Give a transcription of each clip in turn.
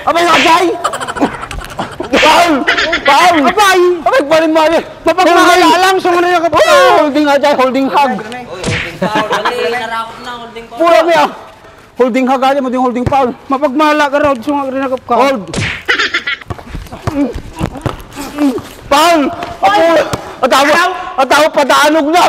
Abay, Ajay! Paul! Paul! Abay! Abay, bali-mali! Mapagmahala lang, sumunod na kapag! Holding, Ajay, holding hug! Holding Paul, narakot na holding Paul. Pura mo yan! Holding hug, Ajay, mo din holding Paul! Mapagmahala ka, Rod, sumunod na kapag! Hold! Paul! Atawa, padanog na!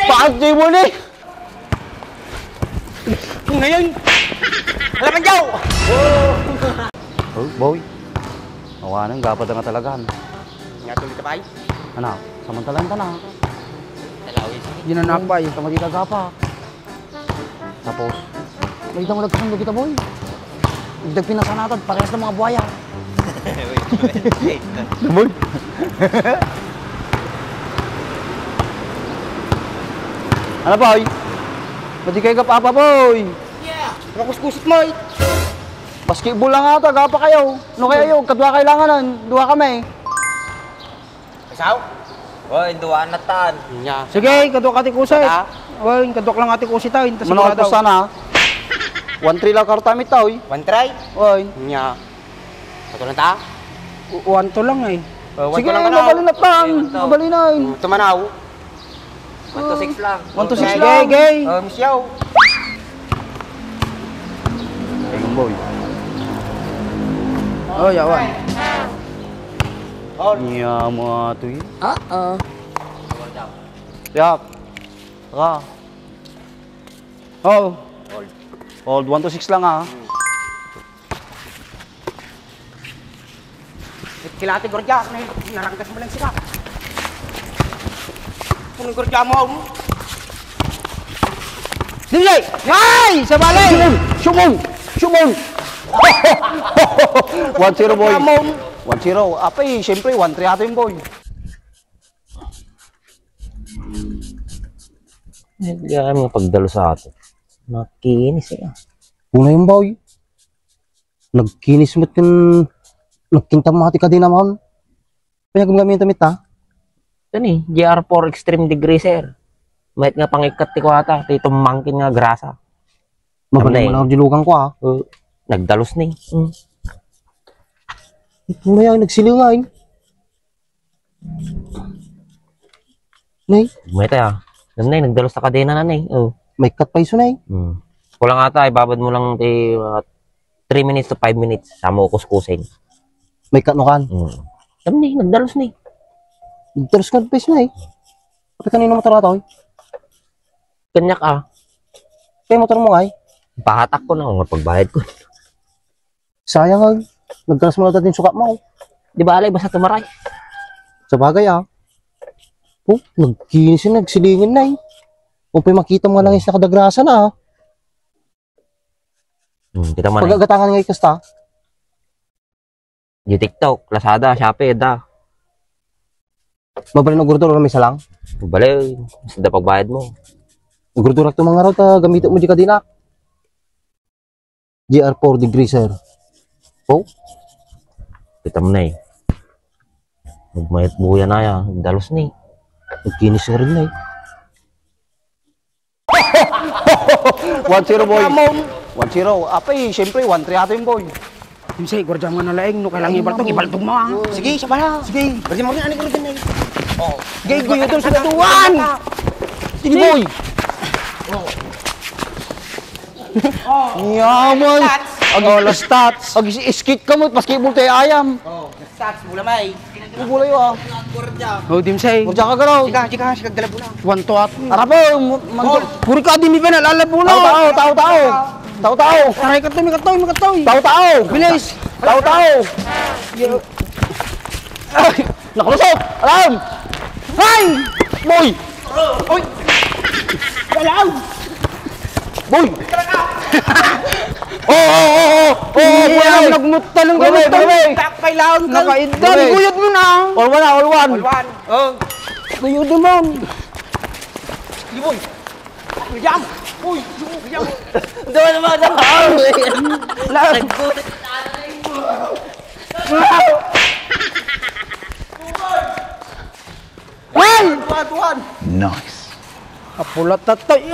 Bakit di mo ni? Ngayon! Alam ang jaw! Oh, boy. Awanan, gapad nga talaga. Nga tuloy ka ba? Anak, samantalan ka na. Talawis. Ginanak ba? Tama di ka gapa. Tapos, may mo nagkasundo kita, boy. Igdag pinasanatad, parehas ng mga buhaya. Wait. Boy. Ano, boy? Madi kayo ka papa, boy. Yeah! Nakuskusit mo, Basketball lang ata, gapa kayo. No kayo, kadwa kailanganan. Dua kami. Isaw? Oy, duwa na tan. Sige, kadwa ka tikusit. Oy, kadwa lang ati kusit tayo. Manawag po sana. 1-3 lang kartamit tayo. 1-try? Oy. Nya. Kato lang ta? 1-2 lang eh. Sige, lang mabalin na pan. Mabalin na. Tumanaw. 1-6 lang. 1-6 lang. Gay. Misyaw. Ayun, boy. Oh, yawan. Niya mo ito yun. Yak. Ka. Oh. Hold 1-6 lang ah. Kilati gorja, narangkas mo lang sila. Puno gorja mo. Dili! Ay! Sa balay! Sumong! 1-0 boy. 1-0. Apay, siyempre 1-3 ato yung boy. Hindi kami pagdalo sa ato. Nakinis eh. Una yung boy. Nagkinis mo't yung nagkintamati ka din naman. Kaya gumagamit tamit ha? Ito ni, GR4 Extreme Degree sir. Mahit nga pangikat ti ko ata. Ito mangkin nga grasa. Magaling mo lang dilugan ko ha. Nagdalos ni. Maya nagsilingain. Nay? Mahit ah. Alam na nagdalos sa kadena na ni. May cut pa iso nay. Kulang ata, ibabad mo lang 3 minutes to 5 minutes. Sama ko kuskusin. May cut no kan? Alam ni, nagdalos ni. Nagdalos ka pa iso nay. Kapag kanino motor ato eh? Kanyak ah. Kaya motor mo ay? Pahatak ko na kung pagbayad ko. Sayang ay. Nagdalas mo na natin sukat mo. Di ba alay, basta tumaray. Sa bagay ah. Oh, nagkinis yun, nagsilingin na eh. Kung pa'y makita mo lang yung nakadagrasa na ah. Kita man pagagatangan nga ikasta. Di TikTok, Lazada, Shopee, da. Mabalin ng gurdura may salang? Balay, basta pagbayad mo. Gurdura ito mga raw, gamitin mo di ka dinak. GR4 degree sir. Oh? Kita mo na eh. Magmayat buya na yan, dalos ni. Nagkinis ka rin na eh. 1-0 boy. 1-0. Apay, siyempre 1-3 ato yung boy. Sige, gordya mo na laing, no kailangan ibaltog mo ah. Sige, siya pala. Sige. Gordya mo rin, ano gordya na yun? Gay, guyo doon sa tuwan. Sige boy. Yaman. Ang stats. Ang skit ka mo, basketball tayo ayam. Stats, mula may. Bubulay yo ah. Gordya. Oh, dimsay. Gordya ka garaw. Chika, dala po lang. Wanto at. Arapo, Puri ka din ba nalalabo na. Tao. Aray ka to, Tao. Bilis. Tao. Nakalusot. Alam. Hay! Boy. Oy! Galaw! Boy. Oh. Iya, nagmutta ng ganito. Takpay laon ka. Nakaidal, guyod mo na. All one. Guyod mo. Sige, boy. Jam. Uy, jam. Doon naman, Naggulit. Hay! Tuwan. Nice. Kapulat tatay.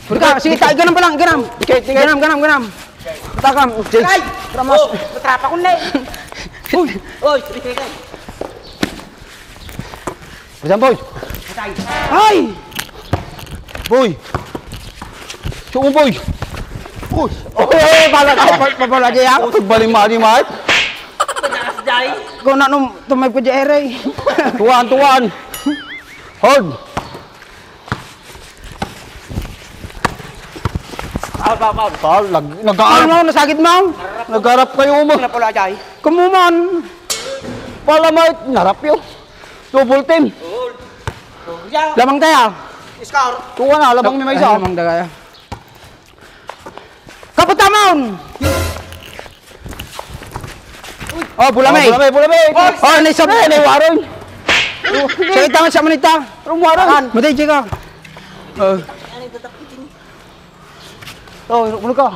Puri ka, sige, tayo ganam pa lang, ganam. Tikay. Ganam. Takam. Ay! Ramos! Matrapa ko na eh! Uy! Uy! Sige kayo! Bisan, boy. Patay! Ay! Boy. Sumo, boy. Uy! Oh, pala ka. Papala dyan. Balik-mali, mate. Panakas dahil! Kung na nung tumay po dyan, ere. Tuwan, tuwan. Hold. Paul! Paul, Ano nag-aarap. mo, nasagit mo? Nag-aarap kayo mo. Wala pala dahil! Kumuman. Pala, mate. Narap yun. Double team. Yan! Lamang tayo. Scar! Tuwan na, labang may isa. Lamang tayo. Kaputamon! Oh, bulamay. Bulamay. Oh, naisabi. Waron. Sakit tangan sa manita. Waron. Matay, chika. Oh, ano ka?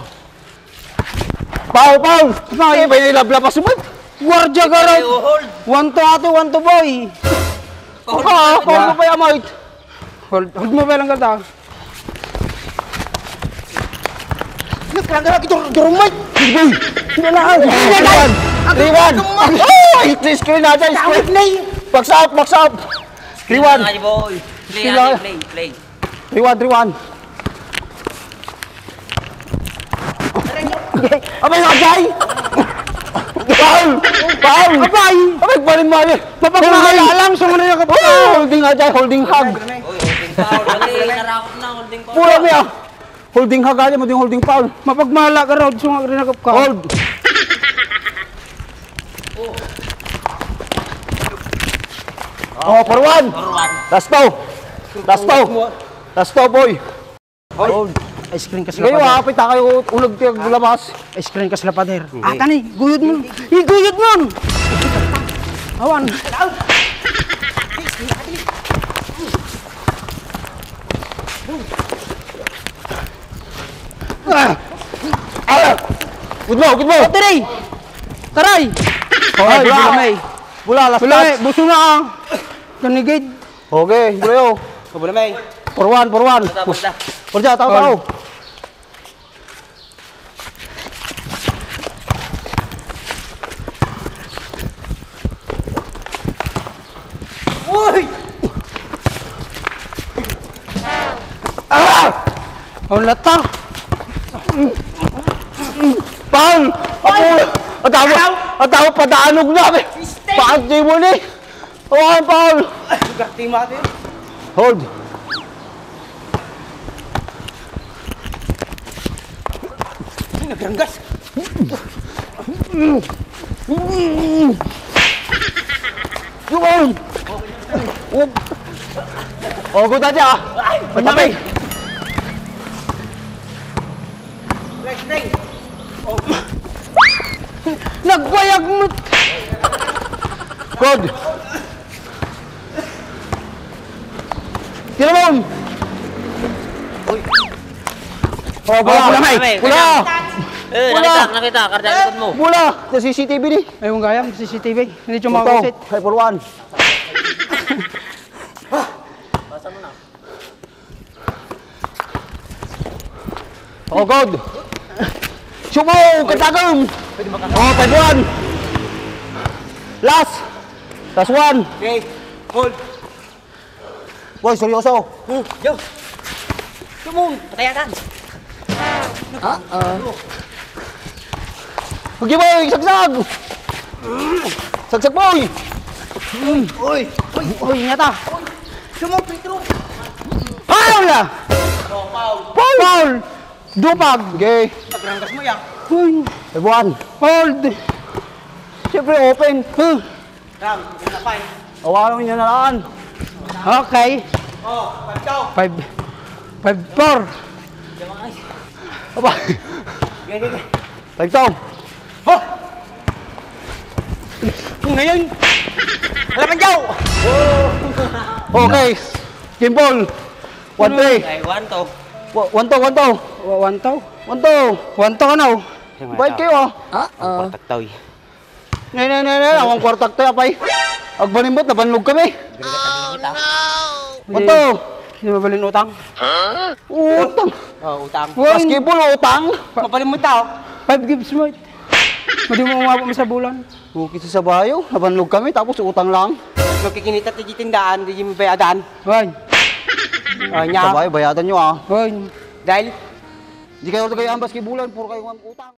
Paul. Ay, may nilablapas mo. Guardia ka raw. Hold! One to ate, one to boy. Paul mo pa yan, mate. Hold mo ba lang kata? Nagkarang kita durumay! Boy. Sinalaan. Riwan. Oh, screen natin. Tawid na eh! Box up. Riwan. Ay, boy! Play, Sila- play! Riwan. Abay, Ajay! Paul! Abay! Abay, balik-mali. Mapagmahala lang, sumunod yung kapatid. Oh, holding Ajay, holding hug. Holding foul! Narakot na, holding foul! Pura mo yan. Holding hug aja, mo din holding foul. Mapagmahala ka raw, sumag rin ka. Hold. Oh, for one. Last two, boy. Hold. Ice cream kas Ngayon, lapader. hapit na kayo ulag tiyag labas. Ice cream kas lapader. Tani, guyod mo. Guyod mo! Awan. Good mo. Taray! Taray! Ay, bulamay. Bula, last Bulamay, touch. buso na ah. Kanigid. Okay, bulayo. Kabulamay! For one. Basta! Perja, tahu. Uy! Ang lata. Paul! At ako padanog na. Paantay mo ni. Okay, Paul. Gati mati! Hold. Nagranggas! Yun! Oh, good aja. Patabi. Right! Nagbayag mo. Good. Tinamon. Oh, bulamay. Pula. Nakita! Karda likod mo! Pula. Sa CCTV ni. Ayun gayam, CCTV. Hindi siya Ito. makakusit. Hey, for one. Oh, good. Sumo, katagong. Oh, 5-1. Last one. Okay! Hold! Boy, seryoso. Yo! Tumong! Patayakan! Huwag boy, sagsag. Sagsag, boy. Uy, nyata. Tumong! Petro! Paul! Paul! Dupag. Okay. Nagranggas mo yan! Uy, 5-1. hold. Siyempre, open. Ram! Napay! Awalan niya na lang. Okay. Oh! Pagkaw! 5-4. Aba. Gaya! Tagtong. Ngayon! Wala man jaw! Okay. Kimball. 1-3. Ay, one to! 1-2. Wantaw. 1-2. Wantaw ka na. Baik kayo ah. Tagtaw eh! Ne. Awang kwartak tayo apay. Agbanimot, nabanlog kami. Oh 1-2. Hindi mabalin utang. Utang. Oh, utang! Basketball, utang. Mapalim mo tao! 5 gives mo. Hindi mo umabot sa bulan. Bukit sa bayo, nabanlog kami, tapos utang lang. Magkikinita tayo tindaan, hindi mo bayadan. Hoy. Oh, Sa nya. bayo, bayadan nyo ah. Hoy. Dahil Hindi kayo tagay ambas kay bulan, puro kayo utang.